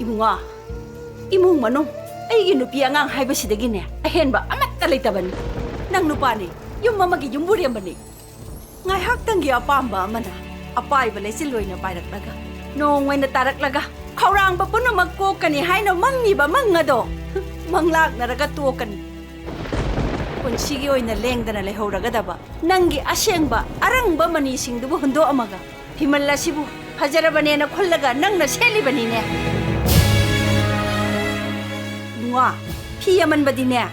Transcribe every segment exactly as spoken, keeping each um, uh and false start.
ꯏꯕꯨꯡꯉꯣ, ꯏꯃꯨꯡ ꯃꯅꯨꯡ, ꯑꯩꯒꯤ ꯅꯨꯄꯤ ꯑꯉꯥꯡ ꯍꯥꯏꯕꯁꯤꯗꯒꯤꯅꯦ ꯑꯍꯦꯟꯕ ꯑꯃꯠꯇ ꯂꯩꯇꯕꯅꯤ꯫ ꯅꯪ ꯅꯨꯄꯥꯅꯤ, ꯌꯨꯝ ꯑꯃꯒꯤ ꯌꯨꯝꯕꯨꯔꯦꯝꯕꯅꯤ꯫ ꯉꯥꯏꯍꯥꯛꯇꯪꯒꯤ ꯑꯄꯥꯝꯕ ꯑꯃꯅ ꯑꯄꯥꯏꯕ ꯂꯩꯆꯤꯜ ꯑꯣꯏꯅ ꯄꯥꯏꯔꯛꯂꯒ, ꯅꯣꯡ ꯑꯣꯏꯅ ꯇꯥꯔꯛꯂꯒ, ꯈꯧꯔꯥꯡꯕ ꯄꯨꯝꯅꯃꯛ ꯀꯣꯛꯀꯅꯤ ꯍꯥꯏꯅ ꯃꯪꯉꯤꯕ ꯃꯪ ꯑꯗꯣ ꯃꯪꯂꯥꯛꯅꯔꯒ ꯇꯣꯛꯀꯅꯤ꯫ ꯄꯨꯟꯁꯤꯒꯤ ꯑꯣꯏꯅ ꯂꯦꯡꯗꯅ ꯂꯩꯍꯧꯔꯒꯗꯕ ꯅꯪꯒꯤ ꯑꯁꯦꯡꯕ ꯑꯔꯪꯕ ꯃꯅꯤꯁꯤꯡꯗꯨꯕꯨ ꯍꯨꯟꯗꯣꯛꯑꯝꯃꯒ, ꯐꯤꯃꯜ ꯑꯁꯤꯕꯨ ꯐꯖꯔꯕꯅꯦꯅ ꯈꯨꯜꯂꯒ ꯅꯪꯅ ꯁꯦꯠꯂꯤꯕꯅꯤꯅꯦ꯫ ꯏꯕꯨꯡꯉꯣ, ꯐꯤ ꯑꯃꯟꯕꯗꯤꯅꯦ,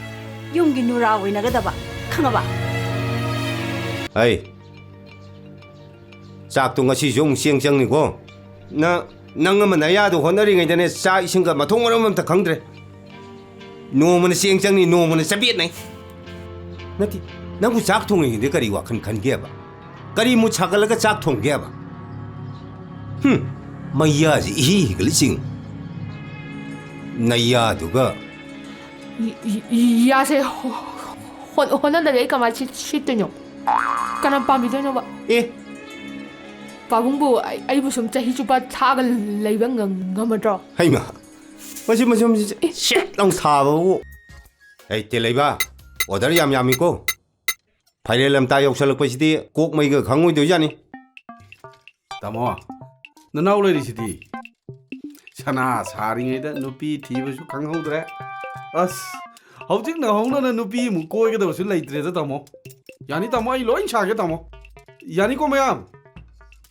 ꯌꯨꯝꯒꯤ ꯅꯨꯔꯥ ꯑꯣꯏꯅꯒꯗꯕ, ꯈꯪꯉꯕ? ꯑꯩ ꯆꯥꯛꯇꯣ ꯉꯁꯤꯁꯨ ꯑꯃꯨꯛ ꯆꯦꯡ ꯆꯪꯅꯤꯀꯣ꯫ ꯅ-, ꯅꯪ ꯑꯃ ꯅꯌꯥꯗꯣ ꯍꯣꯠꯅꯔꯤꯉꯩꯗꯅꯦ, ꯆꯥꯛ ꯏꯁꯤꯡꯒ ꯃꯊꯣꯡ ꯃꯔꯝ ꯑꯝꯇ ꯈꯪꯗ꯭ꯔꯦ꯫ ꯅꯣꯡꯃꯅ ꯆꯦꯡ ꯆꯪꯅꯤ, ꯅꯣꯡꯃꯅ ꯆꯕꯦꯠꯅꯩ꯫ ꯅꯠꯇꯦ, ꯅꯪꯕꯨ ꯆꯥꯛ ꯊꯣꯡꯉꯤꯉꯩꯗ ꯀꯔꯤ ꯋꯥꯈꯜ ꯈꯟꯒꯦꯕ? ꯀꯔꯤ ꯃꯨꯠ ꯁꯥꯒꯠꯂꯒ ꯆꯥꯛ ꯊꯣꯡꯒꯦꯕ? ꯍꯨꯝ, ꯃꯩꯌꯥꯁꯤ ꯏꯍꯤ ꯍꯤꯒꯠꯂꯤ ꯆꯤꯡ꯫ ꯅꯌꯥꯗꯨꯒ꯫ ꯌꯥꯁꯦ ꯍꯣ-, ꯍꯣ-, ꯍꯣꯠꯅꯗ꯭ꯔꯗꯤ ꯑꯩ ꯀꯃꯥꯏꯅ ꯁꯤꯠ-, ꯁꯤꯠꯇꯣꯏꯅꯣ? ꯀꯅꯥ ꯄꯥꯝꯕꯤꯗꯣꯏꯅꯣꯕ? ꯑꯦ꯫ ꯄꯥꯕꯨꯡꯕꯨ ꯑꯩ-, ꯑꯩꯕꯨ ꯁꯨꯝ ꯆꯍꯤ ꯆꯨꯞꯄ ꯊꯥꯛꯑꯒ ꯂꯩꯕ ꯉꯝ-, ꯉꯝꯃꯗ꯭ꯔꯣ? ꯍꯩꯃꯥ꯫ ꯃꯁꯤ, ꯃꯁꯤ, ꯃꯁꯤ, ꯑꯦ꯫ ꯁꯦꯠ ꯂꯥꯎ ꯊꯥꯕꯕꯨ꯫ ꯑꯩ ꯇꯦꯂꯩꯕ, order ꯌꯥꯝ ꯌꯥꯝꯃꯤꯀꯣ꯫ ꯐꯥꯏꯔꯦꯜ ꯂꯝꯇꯥ ꯌꯧꯁꯜꯂꯛꯄꯁꯤꯗꯤ ꯀꯣꯛ ꯃꯩꯒ ꯈꯪꯉꯣꯏꯗꯣꯏꯖꯥꯠꯅꯤ꯫ ꯇꯥꯃꯣ, ꯅꯅꯥꯎ ꯂꯩꯔꯤꯁꯤꯗꯤ꯫ ꯁꯅꯥ ꯁꯥꯔꯤꯉꯩꯗ ꯅꯨꯄꯤ ꯊꯤꯕꯁꯨ ꯈꯪꯍꯧꯗ꯭ꯔꯦ꯫ ꯑꯁ, ꯍꯧꯖꯤꯛ ꯅꯧꯍꯧꯅꯅ ꯅꯨꯄꯤ ꯑꯃꯨꯛ ꯀꯣꯏꯒꯗꯕꯁꯨ ꯂꯩꯇ꯭ꯔꯦꯗ, ꯇꯥꯃꯣ꯫ ꯌꯥꯅꯤ, ꯇꯥꯃꯣ, ꯑꯩ ꯂꯣꯏ ꯁꯥꯒꯦ, ꯇꯥꯃꯣ꯫ ꯌꯥꯅꯤꯀꯣ, ꯃꯌꯥꯝ?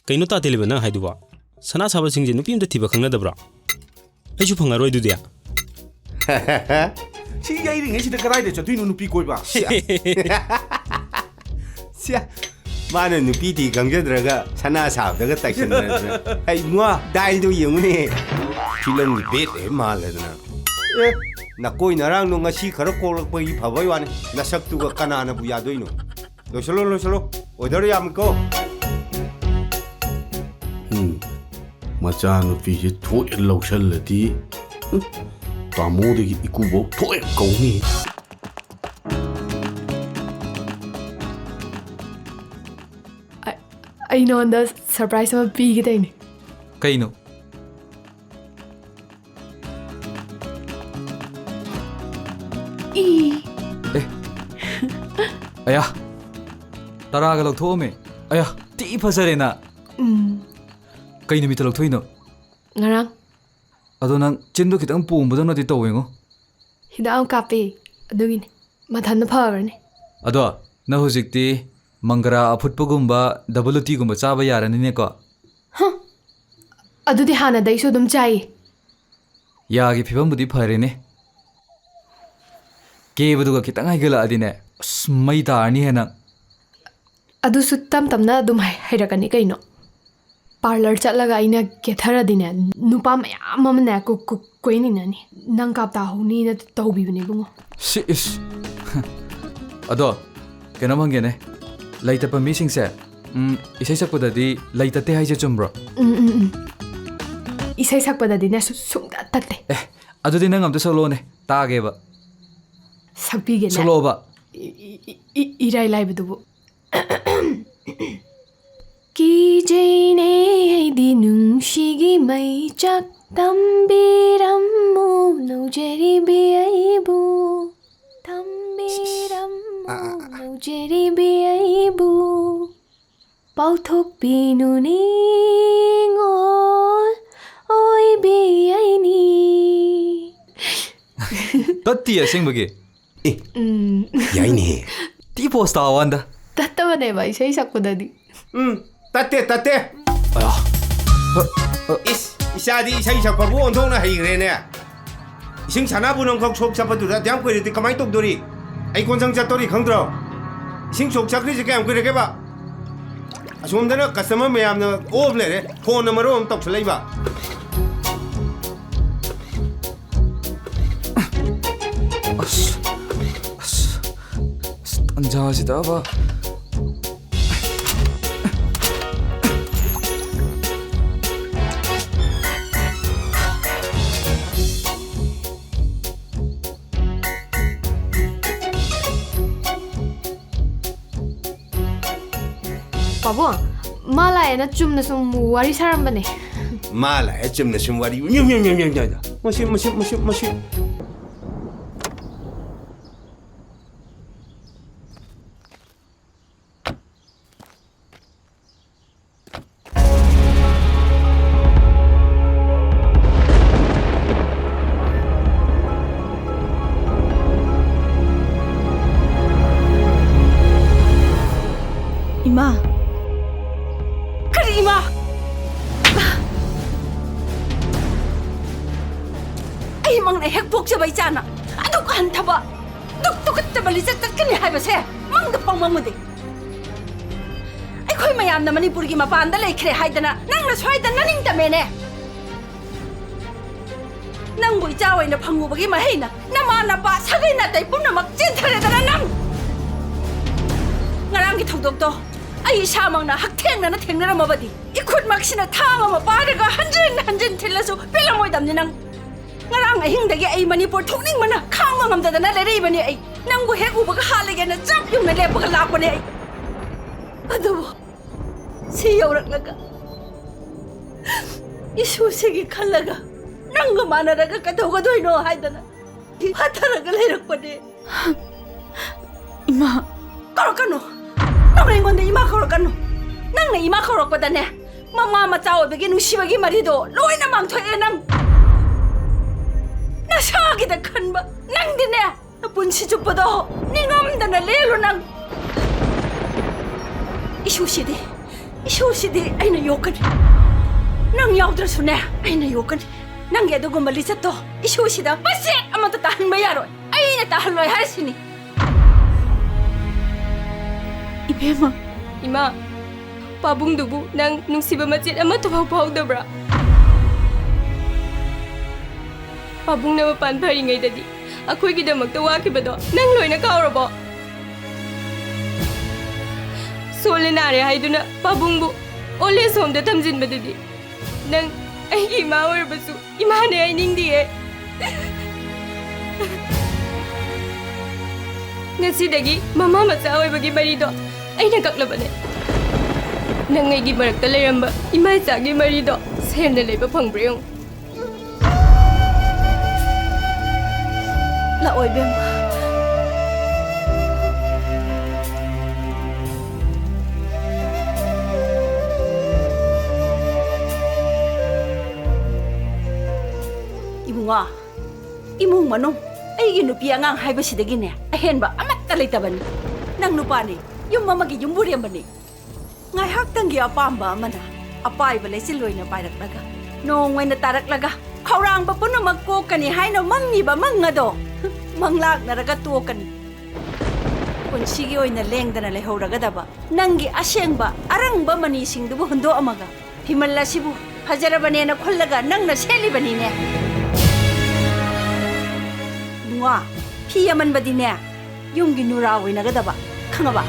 ꯀꯩꯅꯣ ꯇꯥ ꯇꯦꯂꯩꯕ ꯅꯪ ꯍꯥꯏꯗꯨꯕꯣ? ꯁꯅꯥ ꯁꯥꯕꯁꯤꯡꯁꯦ ꯅꯨꯄꯤ ꯑꯝꯇ ꯊꯤꯕ ꯈꯪꯅꯗꯕ꯭ꯔꯣ? ꯑꯩꯁꯨ ꯐꯪꯉꯔꯣꯏ ꯑꯗꯨꯗꯤ꯫ ꯁꯤ ꯌꯩꯔꯤꯉꯩꯁꯤꯗ ꯀꯗꯥꯏꯗ ꯆꯠꯇꯣꯏꯅꯣ ꯅꯨꯄꯤ ꯀꯣꯏꯕ? ꯁꯤꯌꯥ꯫ ꯁꯤꯌꯥ꯫ ꯃꯥꯅ ꯅꯨꯄꯤ ꯊꯤ ꯈꯪꯖꯗ꯭ꯔꯒ ꯁꯅꯥ ꯁꯥꯕꯗꯒ ꯇꯥꯏꯁꯟꯗꯅ꯫ ꯍꯩ ꯃꯥ, dial ꯗꯣ ꯌꯦꯡꯉꯨꯅꯦ꯫ ꯐꯤꯂꯝꯒꯤ ꯕꯦꯠ ꯍꯦꯛ ꯃꯥꯜꯂꯗꯅ꯫ ꯑꯦ, ꯅꯀꯣꯏ ꯅꯔꯥꯡꯗꯣ ꯉꯁꯤ ꯈꯔ ꯀꯣꯛꯂꯛꯄꯒꯤ ꯐꯕꯩ ꯋꯥꯅꯤ꯫ ꯅꯁꯛꯇꯨꯒ ꯀꯅꯥꯅꯕꯨ ꯌꯥꯗꯣꯏꯅꯣ? ꯂꯣꯏꯁꯜꯂꯣ, ꯂꯣꯏꯁꯜꯂꯣ꯫ Order ꯌꯥꯝꯃꯤꯀꯣ꯫ ꯎꯝ, ꯃꯆꯥꯅꯨꯄꯤꯁꯦ ꯊꯣꯛꯑꯦ ꯂꯧꯁꯜꯂꯗꯤ, ꯎꯝ, ꯇꯥꯃꯣꯗꯒꯤ ꯏꯀꯨꯕꯧ ꯊꯣꯛꯑꯦ ꯀꯧꯅꯤ꯫ ꯑ-, ꯑꯩ ꯅꯉꯣꯟꯗ surprise ꯑꯃ ꯄꯤꯒꯦ ꯇꯧꯅꯤ꯫ ꯀꯩꯅꯣ? ꯏ꯫ ꯑꯦ꯫ ꯑꯌꯥ꯫ ꯇꯔꯥꯒ ꯂꯧꯊꯣꯛꯑꯝꯃꯦ꯫ ꯑꯌꯥ, ꯊꯤ ꯐꯖꯔꯦ ꯅ꯫ ꯎꯝ꯫ ꯀꯩ ꯅꯨꯃꯤꯠꯇ ꯂꯧꯊꯣꯛꯏꯅꯣ? ꯉꯔꯥꯡ꯫ ꯑꯗꯣ ꯅꯪ ꯆꯤꯟꯗꯣ ꯈꯤꯇꯪ ꯄꯣꯝꯕꯗꯧꯅꯗꯤ ꯇꯧꯋꯦꯉꯣ꯫ ꯍꯤꯗꯥꯛ ꯑꯃ ꯀꯥꯞꯄꯦ, ꯑꯗꯨꯒꯤꯅꯦ꯫ ꯃꯊꯟꯇ ꯐꯈ꯭ꯔꯅꯤ꯫ ꯑꯗꯣ ꯅꯪ ꯍꯧꯖꯤꯛꯇꯤ ꯃꯪꯒ꯭ꯔꯥ ꯑꯐꯨꯠꯄꯒꯨꯝꯕ, ꯗꯕꯜ ꯂꯨꯇꯤꯒꯨꯝꯕ ꯆꯥꯕ ꯌꯥꯔꯅꯤꯅꯦꯀꯣ? ꯍ! ꯑꯗꯨꯗꯤ ꯍꯥꯟꯅꯗꯩꯁꯨ ꯑꯗꯨꯝ ꯆꯥꯏꯌꯦ꯫ ꯌꯥꯒꯤ ꯐꯤꯕꯝꯕꯨꯗꯤ ꯐꯔꯦꯅꯦ꯫ ꯀꯦꯕꯗꯨꯒ ꯈꯤꯇꯪ ꯍꯩꯒꯠꯂꯛꯑꯗꯤꯅꯦ, ꯑꯁ, ꯃꯩ ꯇꯥꯔꯅꯤ ꯍꯦ ꯅꯪ꯫ ꯑꯗꯨꯁꯨ ꯇꯝ ꯇꯝꯅ ꯑꯗꯨꯝ ꯍꯩ-, ꯍꯩꯔꯛꯀꯅꯤ ꯀꯩꯅꯣ꯫ ꯄꯥꯔꯂꯔ ꯆꯠꯂꯒ ꯑꯩꯅ ꯀꯦꯊꯔꯗꯤꯅꯦ, ꯅꯨꯄꯥ ꯃꯌꯥꯝ ꯑꯃꯅꯦ ꯀꯨ-, ꯀꯨ-, ꯀꯣꯏꯅꯤꯡꯅꯅꯤ꯫ ꯅꯪ ꯀꯥꯞ ꯇꯥꯍꯧꯅꯤꯅ ꯇꯧꯕꯤꯕꯅꯦ, ꯏꯕꯨꯡꯉꯣ꯫ ꯁꯤ ꯏꯁ꯫ ꯑꯗꯣ, ꯀꯩꯅꯣꯝ ꯍꯪꯒꯦꯅꯦ꯫ ꯂꯩ ꯇꯠꯄ ꯃꯤꯁꯤꯡꯁꯦ, ꯎꯝ, ꯏꯁꯩ ꯁꯛꯄꯗꯗꯤ ꯂꯩ ꯇꯠꯇꯦ ꯍꯥꯏꯁꯦ ꯆꯨꯝꯕ꯭ꯔꯣ? ꯎꯝ, ꯎꯝ, ꯎꯝ꯫ ꯏꯁꯩ ꯁꯛꯄꯗꯗꯤꯅꯦ ꯁꯨ-, ꯁꯨꯡꯇꯠ ꯇꯠꯇꯦ꯫ ꯑꯦ, ꯑꯗꯨꯗꯤ ꯅꯪ ꯑꯝꯇ ꯁꯛꯂꯛꯑꯣꯅꯦ, ꯇꯥꯒꯦꯕ꯫ ꯁꯛꯄꯤꯒꯦꯅꯦ꯫ ꯁꯛꯂꯛꯑꯣꯕ꯫ ꯏ-, ꯏ-, ꯏ-, ꯏ-, ꯏꯔꯥꯏ ꯂꯥꯏꯕꯗꯨꯕꯨ꯫ ꯀꯤꯖꯩꯅꯦ ꯑꯩꯗꯤ ꯅꯨꯡꯁꯤꯒꯤ ꯃꯩꯆꯥꯛ, ꯇꯝꯕꯤꯔꯝꯃꯨ ꯅꯧꯖꯔꯤꯕꯤ ꯑꯩꯕꯨ, ꯇꯝꯕꯤꯔꯝꯃꯨ ꯑꯥ, ꯑꯥ, ꯑꯥ꯫ ꯅꯧꯖꯔꯤꯕꯤ ꯑꯩꯕꯨ, ꯄꯥꯎꯊꯣꯛꯄꯤꯅꯨ ꯅꯤꯡꯉꯣꯜ ꯑꯣꯏꯕꯤ ꯑꯩꯅꯤ꯫ ꯇꯠꯇꯤ ꯑꯁꯦꯡꯕꯒꯤ꯫ ꯑꯦ, ꯎꯝ꯫ ꯌꯥꯏꯅꯦꯍꯦ꯫ ꯇꯤ ꯄꯣꯁ ꯇꯥ ꯋꯥꯟꯗ꯫ ꯇꯠꯇꯕꯅꯦꯕ ꯏꯁꯩ ꯁꯛꯄꯗꯗꯤ꯫ ꯎꯝ, ꯇꯠꯇꯦ, ꯇꯠꯇꯦ꯫ ꯑꯌꯥ꯫ ꯏꯁ, ꯏꯆꯥꯗꯤ ꯏꯁꯩ ꯁꯛꯄꯕꯨ ꯑꯣꯟꯊꯣꯛꯅ ꯍꯩꯈ꯭ꯔꯦꯅꯦ꯫ ꯏꯁꯤꯡ ꯁꯥꯟꯅꯕꯨ ꯅꯪꯈꯛ ꯁꯣꯛ ꯆꯠꯄꯗꯨꯗ ꯑꯗꯨꯌꯥꯝ ꯀꯨꯏꯔꯗꯤ ꯀꯃꯥꯏꯅ ꯇꯧꯗꯣꯔꯤ? ꯑꯩ ꯀꯣꯟꯁꯪ ꯆꯠꯇꯣꯔꯤ ꯈꯪꯗ꯭ꯔꯣ? ꯏꯁꯤꯡ ꯁꯣꯛ ꯆꯠꯈ꯭ꯔꯤꯁꯦ ꯀꯌꯥꯝ ꯀꯨꯏꯔꯒꯦꯕ? ꯑꯁꯣꯝꯗꯅ ꯀꯁꯇꯃꯔ ꯃꯌꯥꯝꯅ ꯑꯣꯐ ꯂꯩꯔꯦ, ꯐꯣꯟꯅ ꯃꯔꯣꯟ ꯑꯃ ꯇꯧꯁꯜꯂꯛꯏꯕ꯫ ꯑꯁ, ꯑꯁ, ꯑꯁ, ꯇꯟꯖꯥꯁꯤꯗꯕ꯫ ꯄꯥꯕꯨꯡ, ꯃꯥ ꯂꯥꯛꯑꯦꯅ ꯆꯨꯝꯅ ꯁꯨꯝ ꯋꯥꯔꯤ ꯁꯥꯔꯝꯕꯅꯦ꯫ ꯃꯥ ꯂꯥꯛꯑꯦ ꯆꯨꯝꯅ ꯁꯨꯝ ꯋꯥꯔꯤ꯫ ꯃꯁꯤ, ꯃꯁꯤ, ꯃꯁꯤ, ꯃꯁꯤ꯫ ꯑꯩꯃꯛꯅ ꯍꯦꯛ ꯄꯣꯛꯆꯕ ꯏꯆꯥꯅ ꯑꯗꯨꯛ ꯍꯟꯊꯕ, ꯑꯗꯨꯛ ꯇꯨꯀꯠꯆꯕ ꯂꯤꯆꯠ ꯆꯠꯀꯅꯤ ꯍꯥꯏꯕꯁꯦ ꯃꯪꯗ ꯐꯥꯎ ꯃꯪꯉꯨꯗꯦ꯫ ꯑꯩꯈꯣꯏ ꯃꯌꯥꯝꯅ ꯃꯅꯤꯄꯨꯔꯒꯤ ꯃꯄꯥꯟꯗ ꯂꯩꯈ꯭ꯔꯦ ꯍꯥꯏꯗꯅ ꯅꯪꯅ ꯁ꯭ꯋꯥꯏꯗ ꯅꯅꯤꯡ ꯇꯝꯃꯦꯅꯦ꯫ ꯅꯪꯕꯨ ꯏꯆꯥ ꯑꯣꯏꯅ ꯐꯪꯉꯨꯕꯒꯤ ꯃꯍꯩꯅ ꯅꯃꯥ ꯅꯄꯥ ꯁꯥꯒꯩ ꯅꯥꯇꯩ ꯄꯨꯝꯅꯃꯛ ꯆꯦꯟꯊꯔꯦꯗꯅ ꯅꯪ꯫ ꯉꯔꯥꯡꯒꯤ ꯊꯧꯗꯣꯛꯇꯣ ꯑꯩ ꯏꯁꯥꯃꯛꯅ ꯍꯛꯊꯦꯡꯅꯅ ꯊꯦꯡꯅꯔꯝꯃꯕꯗꯤ ꯏꯈꯨꯠꯃꯛꯁꯤꯅ ꯊꯥꯡ ꯑꯃ ꯄꯥꯏꯔꯒ ꯍꯟꯖꯤꯟ ꯍꯟꯖꯤꯟ ꯊꯤꯜꯂꯁꯨ ꯄꯦꯜꯂꯝꯃꯣꯏꯗꯕꯅꯤ ꯅꯪ꯫ ꯉꯔꯥꯡ ꯑꯍꯤꯡꯗꯒꯤ ꯑꯩ ꯃꯅꯤꯄꯨꯔ ꯊꯣꯛꯅꯤꯡꯕꯅ ꯈꯥꯡꯕ ꯉꯝꯗꯗꯅ ꯂꯩꯔꯛꯏꯕꯅꯤ꯫ ꯑꯩ ꯅꯪꯕꯨ ꯍꯦꯛ ꯎꯕꯒ ꯍꯥꯠꯂꯒꯦꯅ ꯆꯞ ꯌꯨꯡꯅ ꯂꯦꯞꯄꯒ ꯂꯥꯛꯄꯅꯦ꯫ ꯑꯩ ꯑꯗꯨꯕꯨ ꯁꯤ ꯌꯧꯔꯛꯂꯒ ꯏꯁꯨꯁꯤꯒꯤ ꯈꯜꯂꯒ ꯅꯪꯒ ꯃꯥꯟꯅꯔꯒ ꯀꯩꯗꯧꯒꯗꯣꯏꯅꯣ ꯍꯥꯏꯗꯅ ꯍꯟꯊꯔꯒ ꯂꯩꯔꯛꯄꯅꯦ꯫ ꯏꯃꯥ꯫ ꯀꯧꯔꯛꯀꯅꯨ꯫ ꯅꯪ ꯑꯩꯉꯣꯟꯗ ꯏꯃꯥ ꯀꯧꯔꯛꯀꯅꯨ꯫ ꯅꯪꯅ ꯏꯃꯥ ꯀꯧꯔꯛꯄꯗꯅꯦ, ꯃꯃꯥ ꯃꯆꯥ ꯑꯣꯏꯕꯒꯤ ꯅꯨꯡꯁꯤꯕꯒꯤ ꯃꯔꯤꯗꯣ ꯂꯣꯏꯅ ꯃꯥꯡꯊꯣꯛꯑꯦ ꯅꯪ꯫ ꯅꯁꯥꯒꯤꯗ ꯈꯟꯕ ꯅꯪꯗꯤꯅꯦ, ꯅꯄꯨꯟꯁꯤ ꯆꯨꯞꯄꯗꯣ ꯅꯤꯡꯉꯝꯗꯅ ꯂꯦꯜꯂꯨ ꯅꯪ꯫ ꯏꯁꯨꯁꯤꯗꯤ, ꯏꯁꯨꯁꯤꯗꯤ ꯑꯩꯅ ꯌꯣꯛꯀꯅꯤ꯫ ꯅꯪ ꯌꯥꯎꯗ꯭ꯔꯁꯨꯅꯦ, ꯑꯩꯅ ꯌꯣꯛꯀꯅꯤ꯫ ꯅꯪꯒꯤ ꯑꯗꯨꯒꯨꯝꯕ ꯂꯤꯆꯠꯇꯣ ꯏꯁꯨꯁꯤꯗ ꯃꯆꯦꯠ ꯑꯃꯠꯇ ꯇꯥꯍꯟꯕ ꯌꯥꯔꯣꯏ꯫ ꯑꯩꯅ ꯇꯥꯍꯜꯂꯣꯏ ꯍꯥꯏꯔꯤꯁꯤꯅꯤ꯫ ꯏꯕꯦꯝꯃ꯫ ꯏꯃꯥ, ꯄꯥꯕꯨꯡꯗꯨꯕꯨ ꯅꯪ ꯅꯨꯡꯁꯤꯕ ꯃꯆꯦꯠ ꯑꯃꯠꯇ ꯐꯥꯎ ꯐꯥꯎꯗꯕ꯭ꯔꯥ? ꯄꯥꯕꯨꯡꯅ ꯃꯄꯥꯟ ꯐꯔꯤꯉꯩꯗꯗꯤ ꯑꯩꯈꯣꯏꯒꯤꯗꯃꯛꯇ ꯋꯥꯈꯤꯕꯗꯣ ꯅꯪ ꯂꯣꯏꯅ ꯀꯥꯎꯔꯕꯣ? ꯁꯣꯜꯂꯦ ꯅꯥꯔꯦ ꯍꯥꯏꯗꯨꯅ ꯄꯥꯕꯨꯡꯕꯨ ꯑꯣꯜ ꯑꯦꯖ ꯍꯣꯝꯗ ꯊꯝꯖꯤꯟꯕꯗꯨꯗꯤ ꯅꯪ ꯑꯩꯒꯤ ꯏꯃꯥ ꯑꯣꯏꯔꯕꯁꯨ ꯏꯃꯥꯅꯦ ꯍꯥꯏꯅꯤꯡꯗꯤꯌꯦ꯫ ꯉꯁꯤꯗꯒꯤ ꯃꯃꯥ ꯃꯆꯥ ꯑꯣꯏꯕꯒꯤ ꯃꯔꯤꯗꯣ ꯑꯩꯅ ꯀꯛꯂꯕꯅꯦ꯫ ꯅꯪ ꯑꯩꯒꯤ ꯃꯔꯛꯇ ꯂꯩꯔꯝꯕ ꯏꯃꯥ ꯏꯆꯥꯒꯤ ꯃꯔꯤꯗꯣ ꯁꯦꯝꯅ ꯂꯩꯕ ꯐꯪꯕ꯭ꯔꯥ ꯌꯦꯡꯉꯨ꯫ ꯂꯥꯛꯑꯣ, ꯏꯕꯦꯝꯃ꯫ ꯏꯕꯨꯡꯉꯣ, ꯏꯃꯨꯡ ꯃꯅꯨꯡ, ꯑꯩꯒꯤ ꯅꯨꯄꯤ ꯑꯉꯥꯡ ꯍꯥꯏꯕꯁꯤꯗꯒꯤꯅꯦ ꯑꯍꯦꯟꯕ ꯑꯃꯠꯇ ꯂꯩꯇꯕꯅꯤ꯫ ꯅꯪ ꯅꯨꯄꯥꯅꯤ, ꯌꯨꯝ ꯑꯃꯒꯤ ꯌꯨꯝꯕꯨꯔꯦꯝꯕꯅꯤ꯫ ꯉꯥꯏꯍꯥꯛꯇꯪꯒꯤ ꯑꯄꯥꯝꯕ ꯑꯃꯅ ꯑꯄꯥꯏꯕ ꯂꯩꯆꯤꯜ ꯑꯣꯏꯅ ꯄꯥꯏꯔꯛꯂꯒ, ꯅꯣꯡ ꯑꯣꯏꯅ ꯇꯥꯔꯛꯂꯒ, ꯈꯧꯔꯥꯡꯕ ꯄꯨꯝꯅꯃꯛ ꯀꯣꯛꯀꯅꯤ ꯍꯥꯏꯅ ꯃꯪꯉꯤꯕ ꯃꯪ ꯑꯗꯣ ꯃꯪꯂꯥꯛꯅꯔꯒ ꯇꯣꯛꯀꯅꯤ꯫ ꯄꯨꯟꯁꯤꯒꯤ ꯑꯣꯏꯅ ꯂꯦꯡꯗꯅ ꯂꯩꯍꯧꯔꯒꯗꯕ ꯅꯪꯒꯤ ꯑꯁꯦꯡꯕ ꯑꯔꯪꯕ ꯃꯅꯤꯁꯤꯡꯗꯨꯕꯨ ꯍꯨꯟꯗꯣꯛꯑꯝꯃꯒ ꯐꯤꯃꯜ ꯑꯁꯤꯕꯨ ꯐꯖꯔꯕꯅꯦꯅ ꯈꯨꯜꯂꯒ ꯅꯪꯅ ꯁꯦꯠꯂꯤꯕꯅꯤꯅꯦ꯫ ꯏꯕꯨꯡꯉꯣ, ꯐꯤ ꯑꯃꯟꯕꯗꯤꯅꯦ ꯌꯨꯝꯒꯤ ꯅꯨꯔꯥ ꯑꯣꯏꯅꯒꯗꯕ, ꯈꯪꯉꯕ?